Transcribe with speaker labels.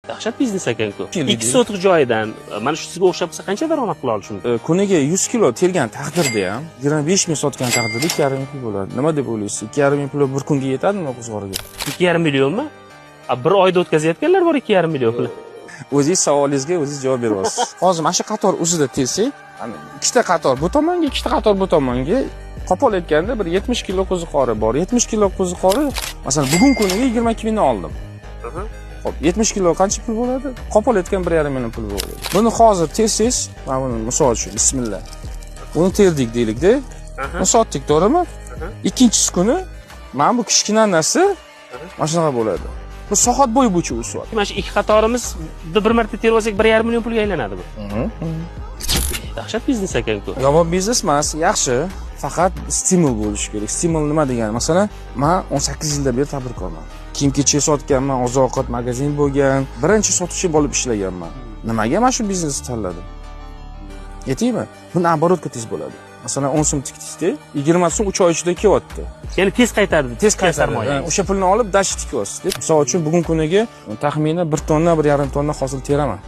Speaker 1: Dahshat biznes ekan-ku.
Speaker 2: Keldi.
Speaker 1: 2 sotix joyidan mana shu sizga o'xshab qilsa, qancha daromad qila olishi mumkin?
Speaker 2: Kuniga 100 kilo tergan taqdirda ham, 25 ming sotgan taqdirda 2,5 ming pul bo'ladi. Nima deb o'ylaysiz? 2,5 ming puli bir kunga yetadimi qo'zg'orga?
Speaker 1: 2,5 millionmi? A, bir oyda o'tkazayotganlar bor 2,5 million pul.
Speaker 2: O'zingiz savolingizga o'zingiz javob beryapsiz. Hozir mana shu qator uzida tersak, ana ikkita qator bu tomonga, ikkita qator bu tomonga, qo'pol aytganda, bir 70 kilo qo'ziqori bor. 70 kilo qo'ziqori, masalan, bugun kuniga 22 mingdan oldim. Xo'p, 70 kilo qancha pul bo'ladi? Qo'pol aytgan, 1,5 million pul bo'ladi. Buni hozir tersangiz, mana buni, misol uchun, bismillah. Buni terdik deylik-da. Buni sotdik, to'g'rimi? Ikkinchisi kuni mana bu kichkina narsa mana shunaqa bo'ladi. Bu soat bo'yi bo'yicha o'syapti.
Speaker 1: Mana shu ikki qatorimiz bir marta terib olsak, 1,5 million pulga aylanadi bu. Dahshat biznes ekan-ku.
Speaker 2: Yomon biznes emas, yaxshi. Faqat stimul bo'lishi kerak. Stimul nima degani? Masalan, man 18 yildan beri tadbirkorman. Kiyim-kechak sotganman, oziq-ovqat magazin bo'lgan, birinchi sotuvchi bo'lib ishlaganman. Nimaga mana shu biznesni tanladim? Aytaymi? Buni оборотка tez bo'ladi. Masalan, 10 so'm tikdikda, 20 so'm 3 oy ichida kelyapti.
Speaker 1: Ya'ni tez qaytardi.
Speaker 2: Tez qaytaradi.
Speaker 1: Sarmoya.
Speaker 2: Ha, o'sha pulni olib, дальше tikyapsiz. Misol uchun, bugun kuniga taxminan 1 tonna, 1,5 tonna hosil teraman.